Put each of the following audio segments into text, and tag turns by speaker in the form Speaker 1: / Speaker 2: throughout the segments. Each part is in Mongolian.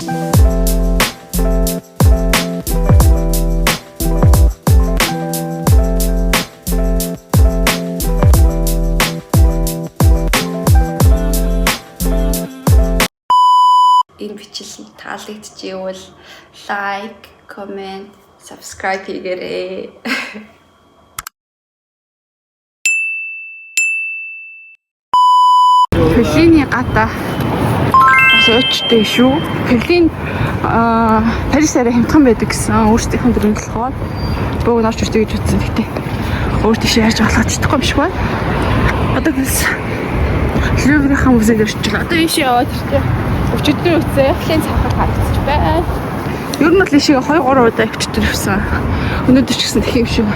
Speaker 1: Энэ бичлэг таалагдчихвэл like, comment, subscribe хийгээрэй.
Speaker 2: Берлиний гадаа бас уучтай шүү. Берлин аа, Парис арай хямдхан байдаг гэсэн. Өөрсдийнх нь брэнд болохоор бөг нь орж ирдэг гэж утсан. Гэтэ өөр тийш яаж болохоо чадахгүй юм шиг байна. Одоо гэс Луврийн музейд орчихлоо. Одоо ийш яваад иртээ. Өчигдөр үтсэн Эфлийн цанхаг харагдчих байна. Ер нь бол ийшээ 2 3 удаа өчигдөр явсан. Өнөөдөр ч гэсэн тэх юм шиг.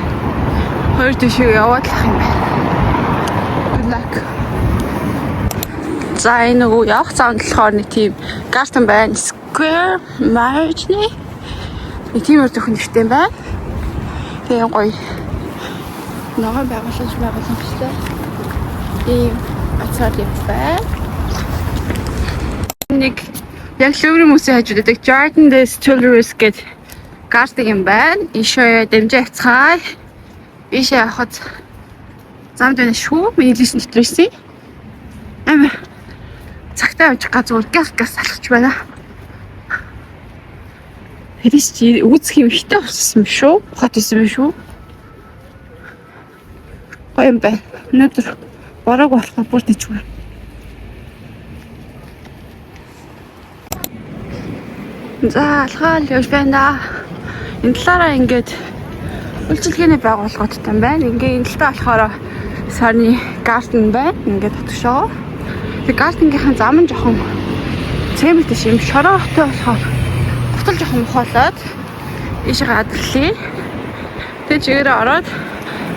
Speaker 2: Хоёр тийшээ яваад л ах юм байна. Good luck. За, энэ нөгөө явах замд болохоор нэг тийм garden байна. Square Marigny. Нэг тийм өртөх нэртэй юм байна. Тэгээ гоё. Ногоон байгууламжтай. Ийм ацаар юм байна. Нэг яг Луврын музей хажууд байдаг Jardin des Tuileries гэдэг garden юм байна. Ийшээ дамжаа явцгаая. Ийшээ явахад замд байна шүү. Миний list эн дотор ирсэн. Амар цагтаа явж байгаа, зүгээр газ газ алхаж байна. Парис чи үүсэх юм ихтэй болсон юм шүү. Хот исэн юм шүү. Гоё юм байна. Өнөөдөр борог болохоор бүр тийчгүй. За, алхаал явж байна да. Энэ талаараа ингээд үйлчилгээний байгууллагуудтай юм байна. Ингээ энэ талдаа болохоор сарны garden байна. Ингээд дотгошоо. Тэг garden-гийнхэн зам нь жоохон цемент биш юм шороотой болохоор гутал жоохон мухаалаад ийшээ гадарлаа. Тэг чигээрээ ороод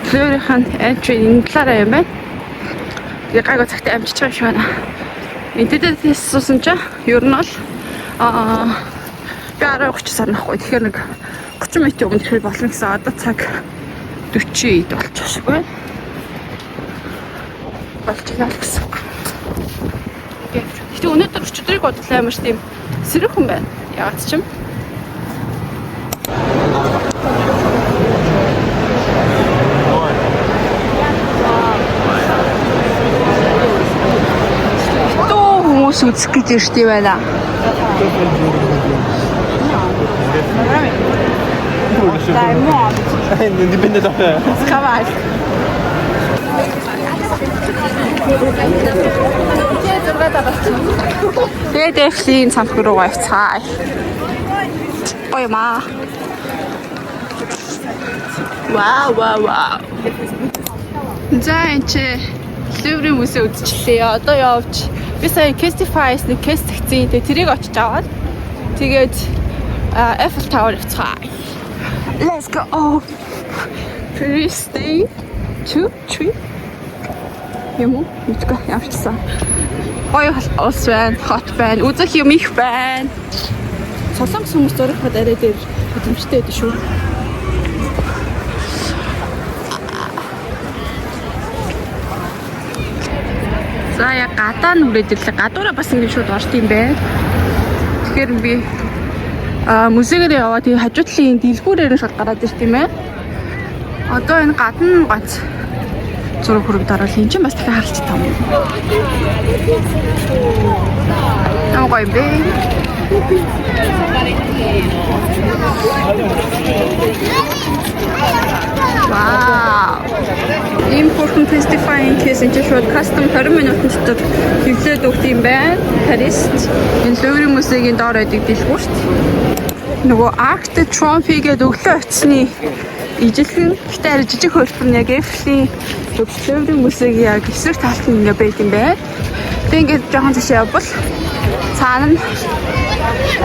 Speaker 2: Флорийн entry энэ талаараа юм байна. Тэгээ гайгүй цагтаа амжиж байгаа юм шиг байна. Интернетээс суусан чинь ер нь бол би 10:30 сар нахгүй. Тэгэхээр нэг 30 минутын өмнө ирэхэд болно гэсэн. Одоо цаг 40 ид болчих шиг байна. Болж байна л гэсэн үг. Гэтэ өнөөдөр өчигдрийг бодлоо амар тийм сэрүүхэн байна. Яагаад ч юм. Дөө хүмүүс үзэх гэж ирдэг байна.
Speaker 3: Dai, muoviti. Non dipende da me.
Speaker 2: Scavalca. Тэгээд Эфлийн цамхаг руу явцгаая. Гоё юм аа. Вау, вау, вау. За, энэ чи Луврын музей үзчихлээ. Одоо явж би сая Castify-с нэг case тэгсэн. Тэгээ тэрийг очиж аваад тэгээд Eiffel Tower явцгаая. Let's go. Paris day 2 3 юм уу? Мэдгүй ямарчсан. Гоё улс байна, хот байна, үзэх юм их байна. Солонгос хүмүүс зураг арай дээр хөдөлмөртэй байдаг шүү. За, яг гадаа нүрээд ирлээ. Гадуураа бас ингэ шууд орт юм байна. Тэгэхээр би музейгээр яваад тэгээ хажуу талын дэлгүүрээр нь шууд гараад ирт юм байна. Одоо энэ гадна ганц зураг хөрөг даруул энэ чинь бас дахиад харалцтай юм. Ямар гоё юм бэ? Вау. Ийм хөрхөн Festify-ийн case энэ чинь шууд custom 20 минутын дотор хэвлээд өгд юм байна. Парист энэ Луврын музейгийн доор байдаг дэлгүүрт. Нөгөө Arc de Triomphe гэдэг өглөө очсны ижилхэн, гэтээ арай жижиг хөлбөр нь яг Эйфелийн Луврын музейгийн яг эсрэг талд нь ингээ байд юм байна. Тэг ингээд жоохон цаашаа явбал цаана нь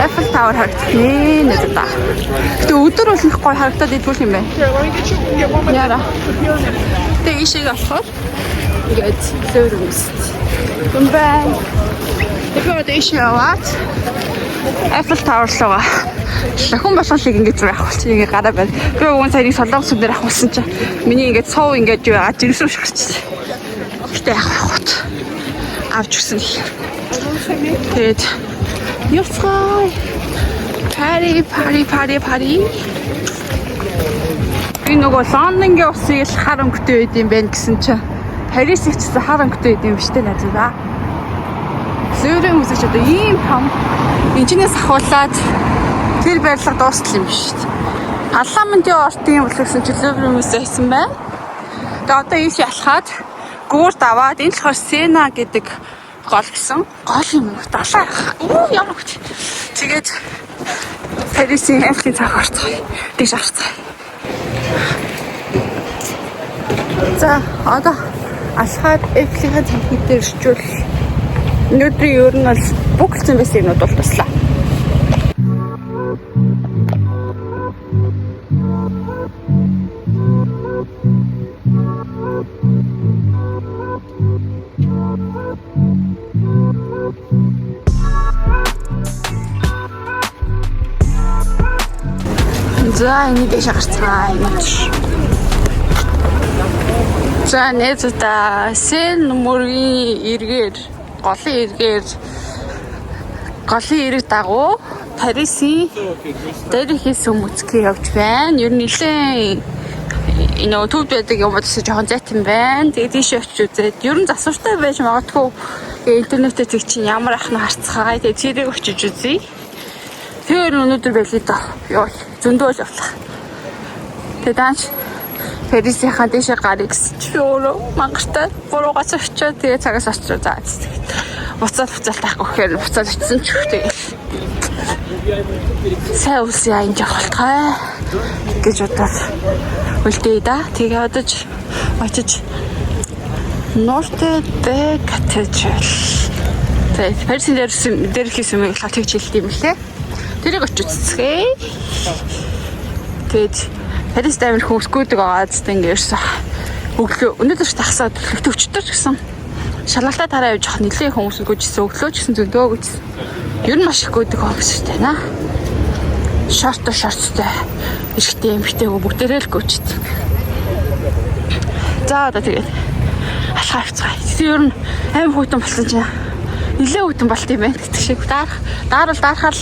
Speaker 2: Eiffel Tower харагдах нэ нэг да. Гэтэ өдөр бол их гоё харагдаад идвэл юм байна. Яра. Тэг ийшээ болохоор ингээд Луврын музей. Юм байна. Тэгээ одоо ийшээ яваад Eiffel Tower руугаа хүн болголыг ингэж зураг авахулчих, ингээ гараа байна. Би уган сая нэг солонгос хүн дээр авахулсан чинь миний ингээд цов ингээд юу яагаад жирэмсэн шиг гарчихсан. Гэтэ яг авахут авч өгсөн. Тэгээд Явцгаая. Party, party, party, party. Би нөгөө Лондонгийн усыг л хар өнгөтэй байд юм байна гэсэн чинь Парис их ч гэсэн хар өнгөтэй байд юм биш үү найзуудаа. Луврын музей ч одоо ийм том энэчнээс ахуулаад тэр барилга дуустал юм биш үү. Парламентын ортын бүлэгсэн чинь Луврын музей байсан байна. Тэгээ одоо ийш ялхаад гүүрт аваад энэ болохоор Сена гэдэг гол гэсэн. Гол юм уу? Далаа. Үу ямар хөт. Тэгээд Парисын Эйфелийн цаах орцгоё. Тийш орцгоё. За одоо алхаад Эйфелийн цанхны дээр очивол өнөөдрийн ер нь бол бүгэлцэн байсан юмнууд бол туслаа. За энийг дэше гарцгаая. За найзуудаа Сен мөргийн эргээр голын эрэг дагуу Парисын дээрхийн сүм үзэхээ явж байна. Ер нь нэлээд нөгөө төвд байдаг юм бодсон жоохон зайт юм байна. Тэгээд тийшээ очиж үзээд ер нь засвартай байж магадгүй. Тэгээд интернетээр тэг чинь ямар ах нь харцгаая. Тэгээд тэрийг очиж үзье. Тэгэхээр өнөөдөр байлээ доо. Йоо, зөндөө л явлаа. Тэгээд даанч Парисийнхаа дээшээ гарыг гэсэн чи би өөрөө мангартай буруугаас очиод тэгээ цагаас очиж заа. Буцаал буцаал таахгүй гэхээр буцаал очисон ч тэгээд сайн үлс яа энэ явах болтгой гэж бодоод үлдээе да. Тэгээ одож очиж Notre Dame Cathedral. Тэгээ Парисын дээрх сүмийг л тэгж хэлдэг юм лээ. Тэрийг очиж үзцгээе. Тэгээд Парист амар хөвсгүйдэг байгаа зү ингээ ерөөсөө өглөө өнөөдөр ч тахсаад өглөө өчтөр ч гэсэн шалгалтаа тараа явж явах нэлээ хүмүүс гүйжсэн өглөө ч гэсэн зөндөө гүйжсэн. Ер нь маш их гүйдэг хүмүүс шүү дээ наа. Шорт шорттой эрэгтэй эмэгтэй хөө бүгдээрээ л гүйждэг. За одоо тэгээд алхаа авцгаая. Тэр ер нь амар хүйтэн болсон чинь нэлээ хүйтэн болт юм байна гэдэг шиг дарах daarвал дарахал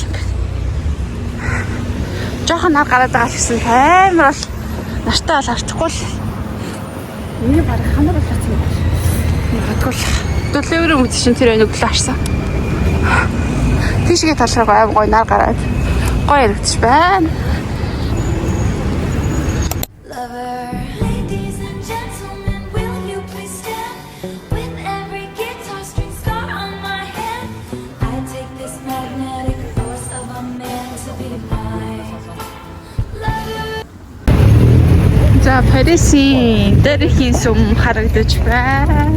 Speaker 2: жоохон нар гараад байгаа л гэсэн амар бол нартай бол харчихгүй л. Миний баг хамар болчихсон юм байна. Магадгүй л. Төлөөрөө үз чинь тэр өнөг л харсан. Тийшгээ талхаар аим гой нар гараад гоё яригдчих байна.
Speaker 4: Lover. Ladies and gentlemen, will you please stand? With every guitar string scar on my hand, I take this magnetic force of a man to be my lover.
Speaker 2: За Парисын дээрхийн сүм харагдаж байна.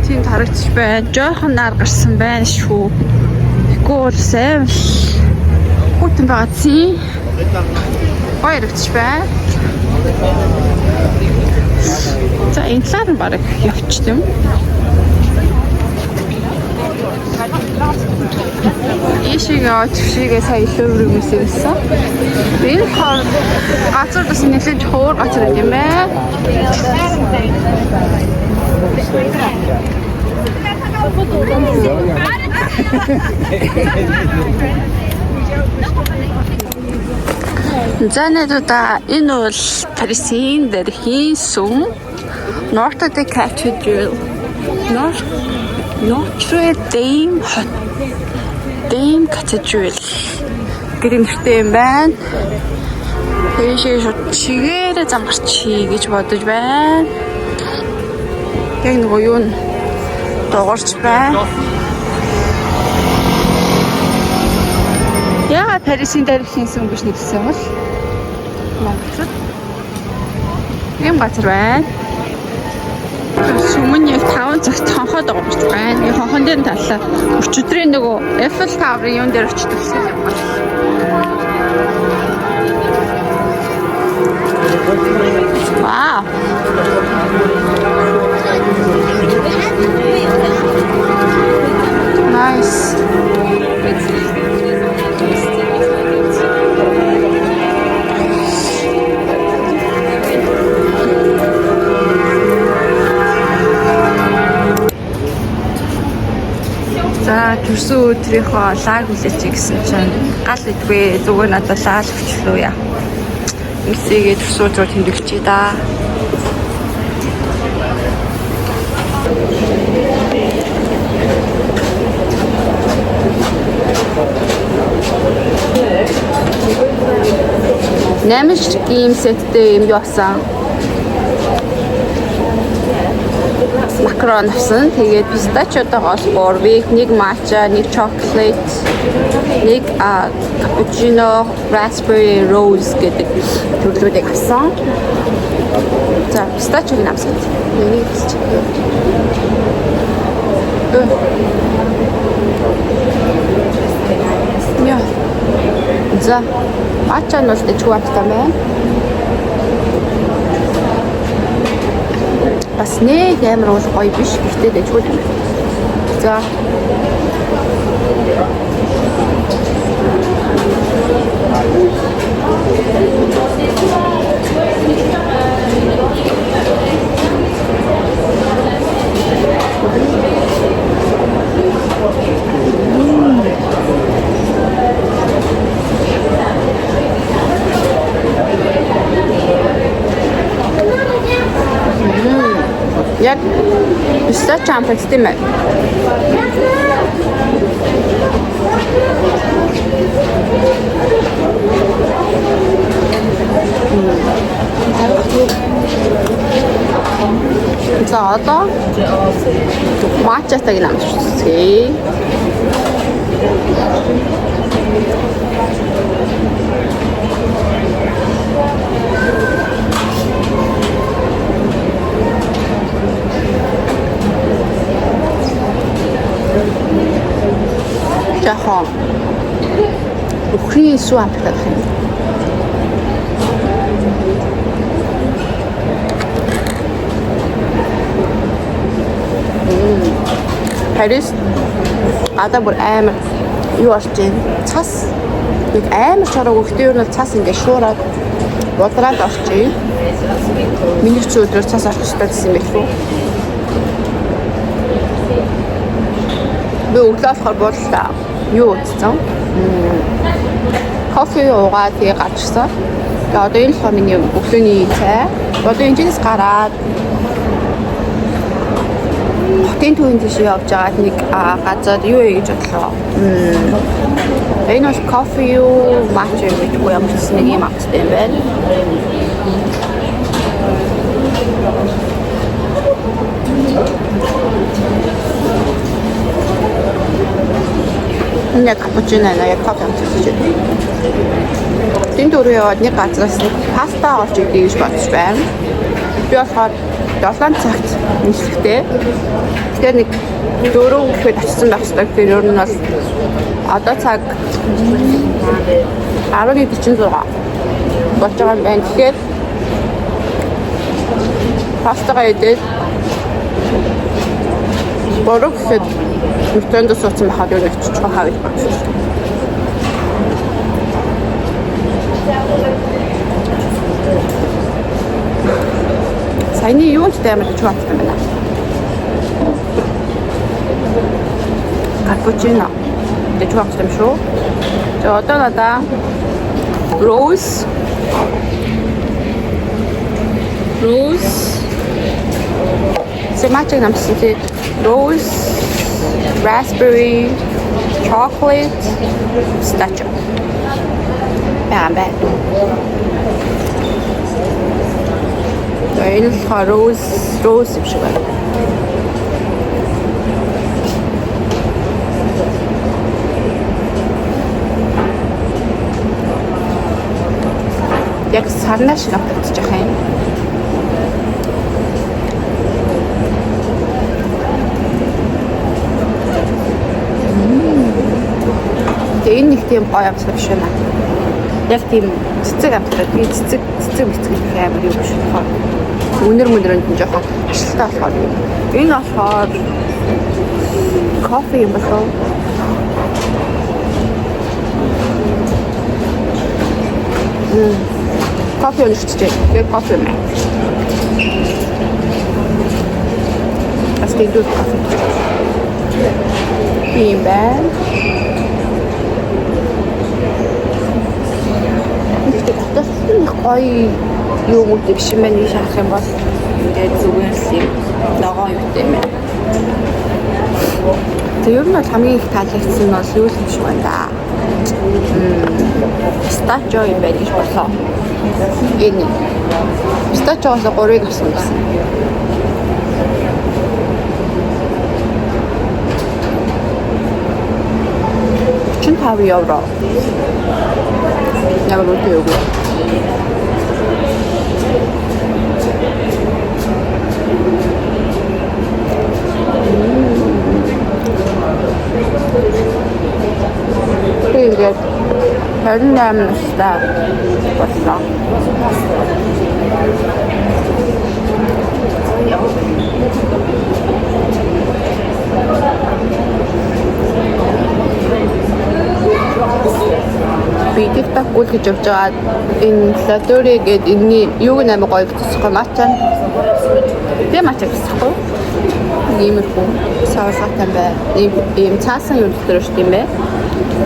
Speaker 2: Тийм харагдаж байна. Жоохон нар гарсан байна шүү. Тэгэхгүй бол сайн л хүйтэн байгаа зин. Гоё харагдаж байна. За энэ талаар нь бараг явчих юм. Ийшээ очих шигээ сая Лувр музей байсан. Энэ болохоор газар бас нэлээд хуур газар юм байна. За найзуудаа энэ бол Парисын дэрхийн сүм Notre Dame Cathedral Notre Dame хот Dame Cathedral гэдэг нэртэй юм байна. Тийшээ шууд чигээрээ зам гарчий гэж бодож байна. Яг нөгөө юу н дуурч байна. Яагаад Парисын дэрхийн сүм гэж нэрлэсэн юм бол? Монголчууд ийм газар байна. Сүм нь яг 5 цагт хонхоо дуурч байна. Яг хонхон дээр нь таллаа. Өчигдрийн нөгөө Eiffel Tower-ын юун дээр очдог гэсэн юм байна. Вау. Nice. За За, төрсөн өдрийнхөө лаг хүлээч гэсэн чинь гал идвэ, зүгээр надад лаал өчлөө яа. Ингэсээгээ төрсөн өдрөө тэмдэглэжээ да. Нэмж ийм сеттэй юм юу авсан? Макарон авсан. Тэгээд pistachio-тойгоос 3-ыг, нэг matcha, нэг chocolate, нэг cappuccino, raspberry rose гэдэг төрлүүдийг авсан. За, pistachio-г авсан. Энийг хэлчих. Яа. За, матча нь бол дэжгүй амттай байна. Бас нэг амар уул гоё биш, гэхдээ дэжгүй юм байна. За. Яг pistachio амттай юм байна. За, одоо матчатайг намжчихъя. Жахон үхрийн сүү амттай юм. Парис гадаа бүр амар юу орж ийн, цас нэг амар чараг, өгтөө ер нь цас ингээд шуураад бодраад орж ийн. Миний ч өдрөөр цас орох хэрэгтэй гэсэн юм билүү. Би өглөө болохоор буудлаа юу утсан. Кофе уугаад тэгээ гарчсан. Тэгээ одоо энэ болохоор миний өглөөний цай. Одоо энэчнээс гараад хотын төвийн тийш явж байгаад нэг газар юу вэ гэж бодлоо. Энэ бол кофе юу, матча юу гэдэггүй, ямар ч нэг юм амттай юм байна. Энэ яг капучино, яг кофе амттай гэж. Тэнд өөрөө яваад нэг газраас нэг паста олж идэ гэж бодож байна. Би болохоор 7 цагт нислэгтэй. Тэгэхээр нэг 4 гэхэд очсон байх хэрэгтэй. Тэгэхээр ер нь бол одоо цаг 11:46 болж байгаа юм байна. Тэгэхээр пастагаа идээд 3 гэхэд метронд суудсан байхад юу нэг очих хаа гэж бодсон. Саяны юунд амар ч амттай байна. Капучино. Дэжгүй амттай юм шүү. За, одоо надаа rose Сэмачиг намсан тий. Rose, raspberry, chocolate, pistachio. Баа баа. За, энэ болохоор rose юм шиг байна. Яг сарнаа шиг автагдчих юм. Тэгээ энэ нэг тийм гоё амтлаг биш байна. Яг тийм цэцэг амтлаг. Би цэцэг мэцэг гэх амар юу биш болохоор. Үнэр мөнрөнд нь жоохон ашигтай болохоор юм. Энэ болохоор кофе юм болов. Кофе уншчихжээ. Яг кофе юм байна. Бас тийм дүү кофе. Тийм байна. Гэхдээ дотоос нь их гоё юм уу биш юм байна гэж харах юм бол ингээд зүгээр л юм ногоон юутай юм байна. Тэгээ ер нь бол хамгийн их таалагдсан нь бол юу л юм шиг байна да. Pistachio юм байна гэж бодлоо. Энэ pistachio-оос 3-ыг авсан байсан. €35. Ямар үнэтэй юу вэ? Тэгээд 28 настай боллоо. Би TikTok гүйл гэж явж байгаа энэ Ladurée гээд энэний юуг нь амар гоё гэсэн matcha. Би matcha гэсэн юу? Иймэрхүү савлгаатай байна. Ийм цаасан юм дотор шүү дээ юм бэ.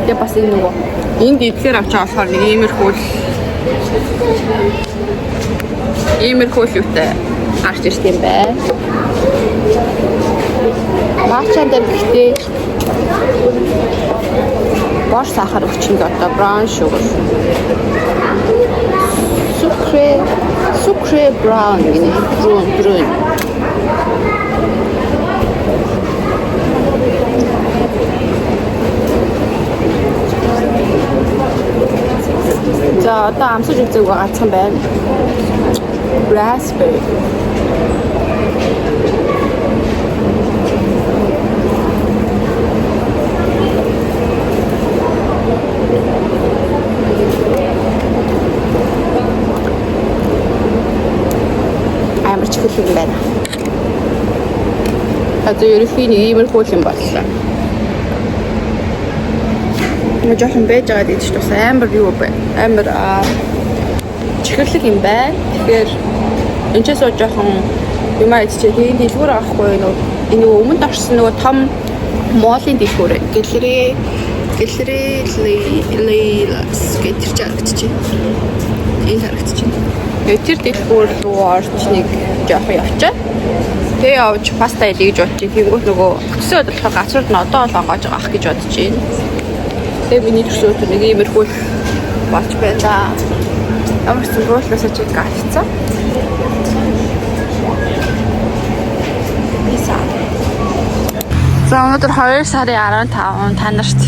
Speaker 2: Тэгээ бас энэ нөгөө энд идлэр авч байгаа болохоор нэг иймэрхүү л юутай гарч ирт юм байна. Matcha дээр гэхдээ бор сахар өгчөнд одоо brown sugar. Sucre brown гинэ. Brun. За одоо амсаж үзээгүй ганцхан байна. Raspberry. Амар чихэрлэг юм байна. Одоо ерөнхийн нэг иймэрхүү юм боллоо. Нэг жоохон байж байгаа гэж бас амар юу бэ? Амар чихэрлэг юм байна. Тэгэхээр энэ ч суу жоохон юм аа идчихээ. Тэгээд дэлгүүр авахгүй нөө энэ нөгөө өмнөд орсон нөгөө том моолын дэлгүүр. Гэлрээ Лейлас гэж тэр чинь харагдчихэв. Энэ харагдчихэв. Тэгээд тэр дэлгүүр рүү орж нэг жоохон явчаа. Тэгээ явж паста идэх гэж бодчих. Тэнгүүт нөгөө төсөө болохоор газрууд нь одоо л онгоож байгаа ах гэж бодож байна. Тэгээ миний төсөө өдөр нэг иймэрхүү болж байна да. Ямар ч буудлаасаа чиг авчихсан. Пицца. За өнөөдөр 2 сарын 15 та нарт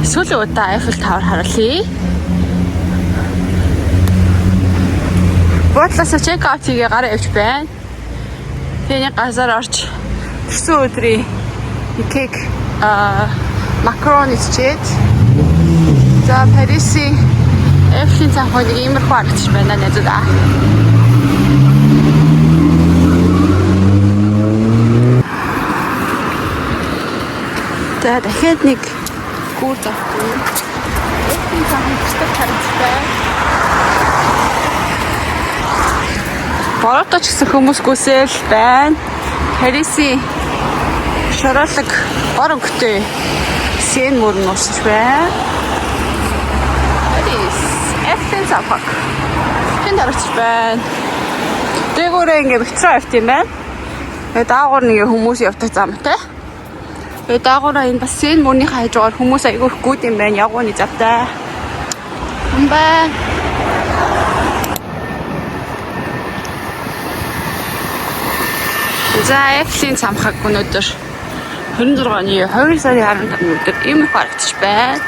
Speaker 2: сүүлийн удаа Eiffel Tower харуулъя. Буудлаасаа check out хийгээ гараа явж байна. Тэгээ нэг газар орж төрсөн өдрийн кейк макарон ичээд. За Парисын Эйфелийн цанхаа нэг иймэрхүү харагдчих байна найзуудаа. За дахиад нэг гүр завгүй. Эйфелийн цанхаа бэртэг харагддаг. Бороотой ч гэсэн хүмүүс гүсэл байна. Парисын шороолог гор өнгөтэй сен мөр нь уусч байна. Парис Эйфелийн цанхаа. Тэнд харагдчих байна. Дээгүүрээ ингээ метро явт юм байна. Тэгээ даагуур нэг хүмүүс явдаг замтай. Тэгээ даагуураа энэ бас сен мөрний хажуугаар хүмүүс айгүй их гүйд юм байна. Ягууны завтай. Юм байна. За Эйфелийн цамхаг өнөөдөр 26 оны 2 сарын 15 өдөр ийм их харагдчих байна.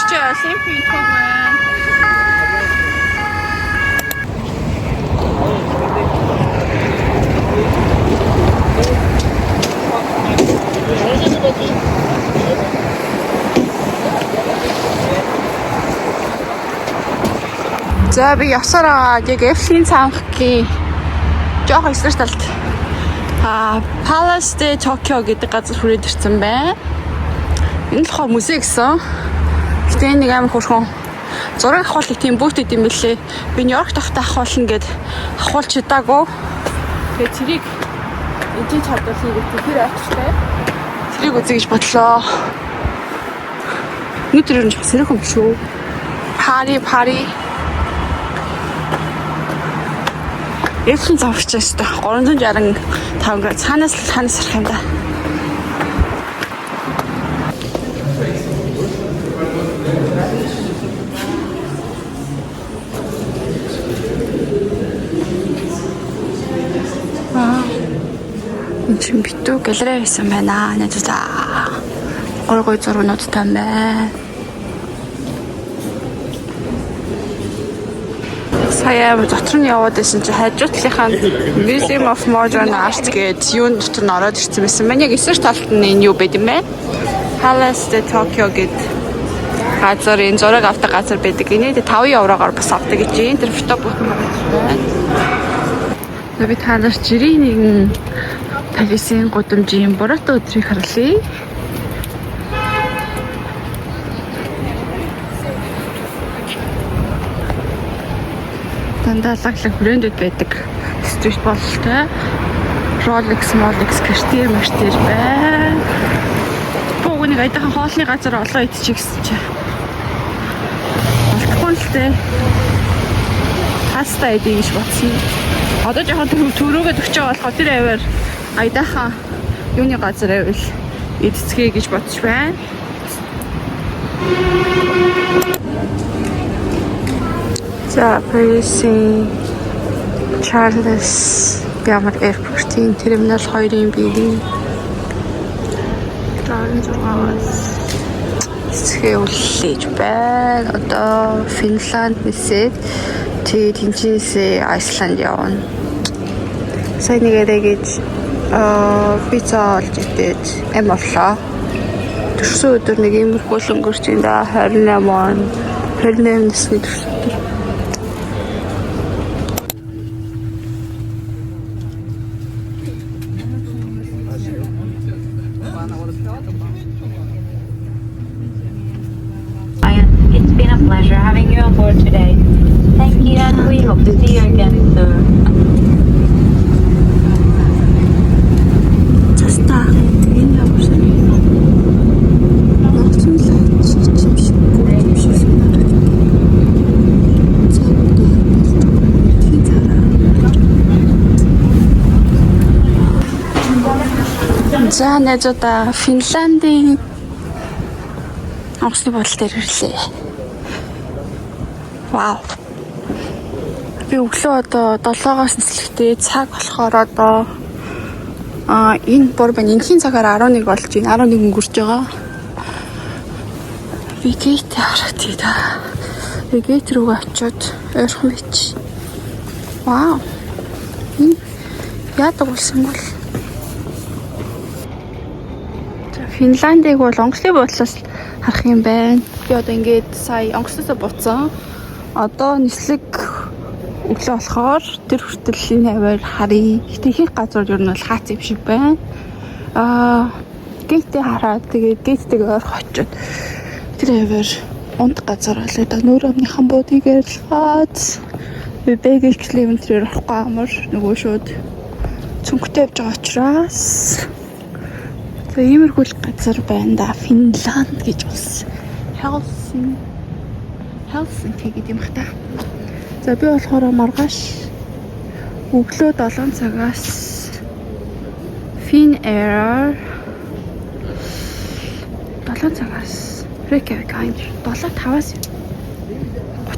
Speaker 2: Чи Олимпийн төв байна. За, би явсаар байгаа. Яг Эфлийн цамхгийн жоох эсрэг талд Palace de Tokyo гэдэг газар хүрээд ирсэн байна. Энэ болохоор музей гэсэн. Гэтэ энэ нэг амар хөөрхөн зураг авахлах тийм booth юм бэлээ. Би Нью-Йорк тавтаа авахулна гэд авахулж чадаагүй. Тэгээ тэрийг эжиж чадвал хийгээд тэр авчтай. Тэрийг үзье гэж бодлоо. Өнөөдөр ер нь жоох сэрэх юм шүү. Пари пари. Эфлийн завч өстой 365 г цаанаас л цаанаас сарах юм да. Аа. Энэ чинь битүү галерей байсан байна. Найзуудаа. Гой гой зургнуудтай байна. Сая дотор нь яваад байсан чи хажуу талынхаа Museum of Modern Art гэдэг юун дотор нь ороод ирсэн байсан байна. Яг эсрэг талд нь энэ юу байд юм бэ? Palace de Tokyo гэд газар, энэ зураг авдаг газар байдаг. Инээ 5 еврогоор бас авдаг гэж юм. Тэр photo booth байна. За, би та нар жирийн нэгэн Парисын гудамжийн буруутай өдрийг харлаа. Дандаа лаглаг брэндүүд байдаг. Street бололтой. Rolex, Molex, Cartier, Cartier байна. Бууг нэг айдахан хоолны газар олон идчих гэсэн чи. Болтгүй л дээ. Паста идэх гэж бодсон. Одоо жоохон төрөөгөөд өчөө байгаа болохоор тэр аваар айдахан юуны газар авил идцгээе гэж бодож байна. За, Парисын Charles ямар airport-ийн терминал 2-ын биеийн 16-аас хэсгээ үллээж байна. Одоо Финланд нисээд тэгээд тэнцэнээсээ Айсланд явна. Сая нэгээрээ гэж пицца олж идээд эм орлоо. Төрсөн өдөр нэг иймэрхүү л өнгөрч юм да. 28 он 28 насны төрсөн өдөр.
Speaker 5: It's been a pleasure having you on board today. Thank you, and we hope to see you again soon.
Speaker 2: Цастаа энэ ямар шиг ногцон л юм шиг юм шиг санагдав. За, За, найзуудаа, Финландын онгоцны буудлын дээр ирлээ. Вау. Би өглөө одоо 7-оос нислэгтэй, цаг болохоор одоо энэ бор байна. Энхийн цагаар 11 болж байна. 11 өнгөрч байгаа. Би gate хараад да. Би gate рүүгээ очиод ойрхон бич. Вау. Энэ яадаг болсон бол. За, Финландыг бол онгоцны буудлаас харах юм байна. Би одоо ингээд сая онгоцноосоо буцсан. Одоо нислэг өглөө болохоор тэр хүртэл энэ хаваар харъя. Гэтэ их газар ер нь бол хаац юм шиг байна. Gate ээ хараад тэгээд gate тэйг ойрхон очиод тэр хаваар унт газар болоо да нүүр амныхан буудыг арилгаад би baggage claim тэрээр орохгүй амар нөгөө шууд цүнхтэй явж байгаа учраас. За, иймэрхүү л газар байна да. Финланд гэж улс. Хелсинки гэдэг юм бах та. За, би болохоор маргааш өглөө 7 цагаас Finnair 7 цагаас Reykjavik 7:05-аас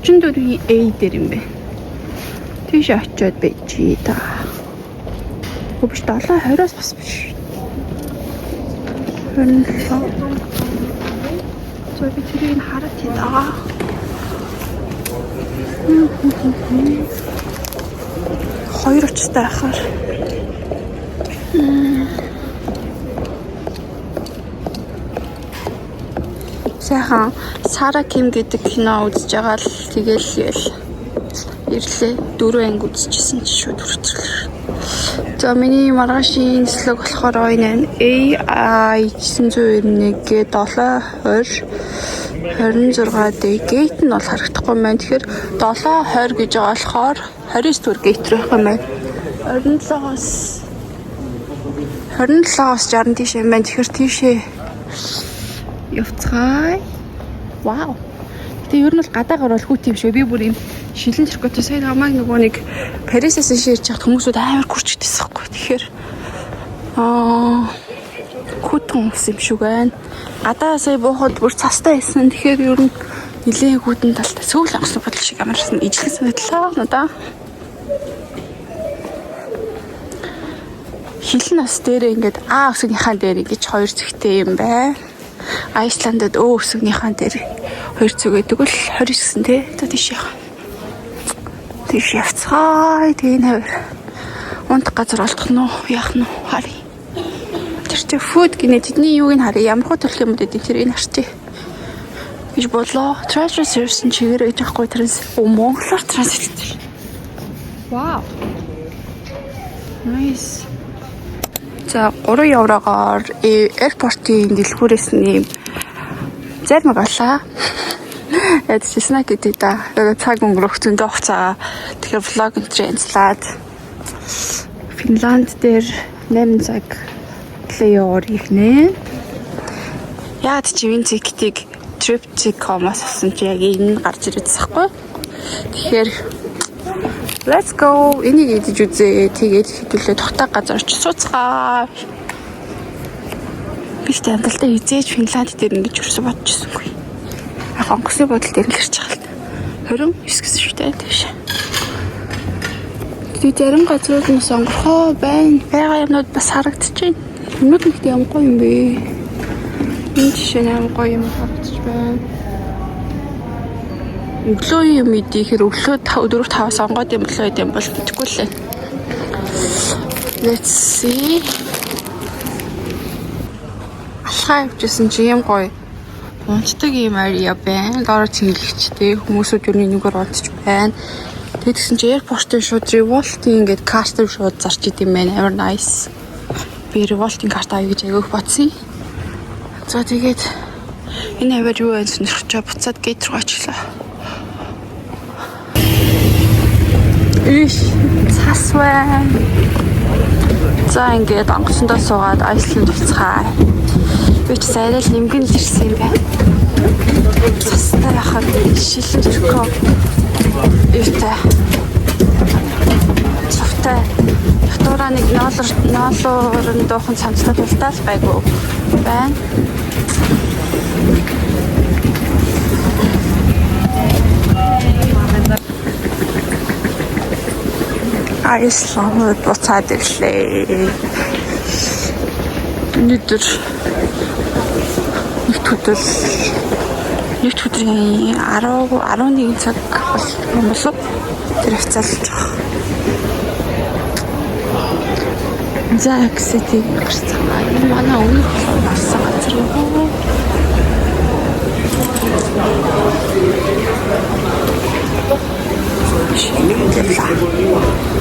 Speaker 2: 34 A дээр юм бэ. Тийш очиод байж та. Үгүй биш, 7:20-оос бас биш. 27. За, би тэрийг нь хараад хийдаа. Хоёр учиртай байхаар. Сайхан Сара Ким гэдэг кино үзэж байгаа л тэгэл ял. Ирлээ. Дөрөв анги үзчихсэн чи шууд хүрчихлээ. За миний маргаашийн нислэг болохоор энэ AI 991 G 720 26 D gate нь бол харагдахгүй байна. Тэгэхээр 720 гэж байгаа болохоор 29 дэх gate рүү явах юм байна. 27-оос 60 тийш юм байна. Тэгэхээр тийшээ явцгаая. Вау. Гэтэ ер нь бол гадаа гарвал хүүт юм шүү. Би бүр юм шилэн тэрхүүтэй сая намайг нөгөө нэг Парисээс иш ярьж хахад хүмүүсүүд амар гүрчдээсэн байхгүй. Тэгэхээр хүүтэн ус юм шиг байна. Гадаа сая буухад бүр цастай байсан. Тэгэхээр ер нь нилээн хүүтэн талтай сүүл онгоцны бодол шиг амарсан ижлэх санагдлаа надаа. Хил нь бас дээрээ ингээд А үсгнийхаа дээр ингэж хоёр зэгтэй юм байна. Айсландад Ө үсгнийхаа дээр хоёр зүг гэдэг л 29 гэсэн тий. За тийш яах. Тийш явцгаая. Тэгээ энэ хавар унт газар олдох нь уу? Яах нь уу? Харъя. Тэр чи food гинэ тэдний юуг нь харъя. Ямар хөө төрлийн юмуд гэдэг тэрийг харчээ. Гэж бодлоо. Treasure service нь чигээр гэж аахгүй тэрс. О монголоор translate. Вау. Nice. За 3 еврогоор airport-ийн дэлгүүрээс нь ийм зармаг авлаа. Яг чи snack гэдэг да. Тэгээд цаг өнгөрөх зөндөө хугацаа. Тэгэхээр vlog энэ тэр янзлаад Финланд дээр 8 цаг layover хийх нэ. Яагаад чи энэ ticket-ийг Trip.com-оос авсан чи яг энэ гарч ирээдсэн байхгүй. Тэгэхээр let's go. Энийг идэж үзээ. Тэгээд хэдүүлээ тухтай газар очиж сууцгаа. Би ч амьдралдаа хизээж Финланд дээр ингэж өрсөн бодчихсонгүй. Яг онгоцны бодол дээр л ирж байгаа л. 29 гэсэн шүү дээ тэгш. Тэгээ зарим газрууд нь бас онгорхоо байна. Байгаа юмнууд бас харагдаж байна. Юмнууд нь гэхдээ ямар гоё юм бэ? Энэ жишээ нь ямар гоё юм харагдаж байна. Өглөө юм идэхэр өглөө 5 4 5-аас онгоод юм болоо гэдэм бол мэдэхгүй л байна. Let's see. Алхаа явжсэн чи юм гоё унтдаг юм area байна. Дороо цэнгэлэгчтэй хүмүүсүүд юу нэгэр унтж байна. Тэгээд тэгсэн чи airport-ын шууд Revolt-ийн ингээд карт шууд зарч идэм байна. Амар nice. Би Revolt-ийн карт авъя гэж айгүйх бодсон. За тэгээд энэ хавар юу вэ сонирхож буцаад gate руу очлоо. Иш цас байна. За ингээд онгоцондоо суугаад Айсланд буцгаая. Би ч арай л нэмгэн л ирсэн юм байна. Цастай байхад шилэн төрхөө юутай. Цувтай. Татвараа нэг ноолор ноолуурын дуухан цамцтай тултаал байгуу байна. Айсланд буцаад ирлээ. Өнөөдөр нэгд өдрийн 10 11 цаг бол юм болов. Тэр хавцаалж байгаа. За exit-ийг гарцгаа. Энэ манай өмнөх гарсан газар юм уу? Явлаа.